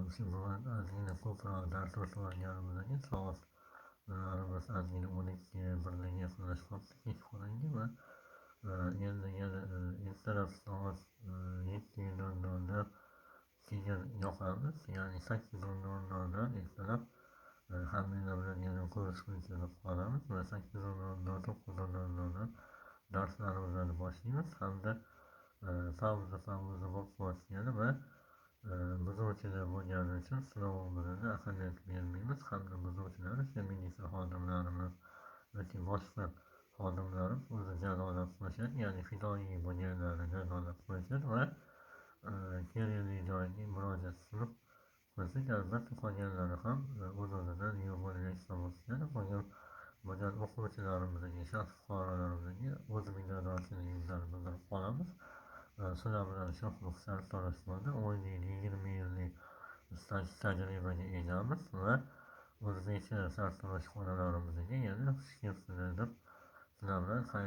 O'sha bugun ozgina ko'proq dars o'tib olganimizdan soatlarimiz ozgina 12 birlarga yaqinlashib qolibdi kechqurungi va endi yana ertalab soat 7:00da keyin yoqamiz, ya'ni 8:00dan ertalab hammanglar bilan yana ko'rishguncha deb qolamiz va 8:00, 9:00dan darslarimizni boshlaymiz hamda pauza pauza bo'lib qolayotgani va buzuvchilar bo'lgani uchun sinovimizni ahamiyat bermaymiz hamda buzuvchilar o'sha militsiya xodimlarimiz yoki boshqa xodimlarimiz o'zi jazolab qo'yishadi, ya'ni fidoyi bo'lganlarni jazolab qo'yishadi va kerakli joyga murojaat qilib qo'ysak, albatta qolganlari ham o'z-o'zidan yo'q bo'lgan. Bugun bo'lgan o'quvchilarimizga, shaxs fuqarolarimizga o'z minnatdorchiligimizni bildirib qolamiz. Sizlar bilan Shohruh sartarosh bo'ldi. 10 yil, 20 yillik staj tajribaga egamiz va o'zbekcha sartaroshxonalarimizga yana xush kelibsizlar deb sizlar bilan xayr.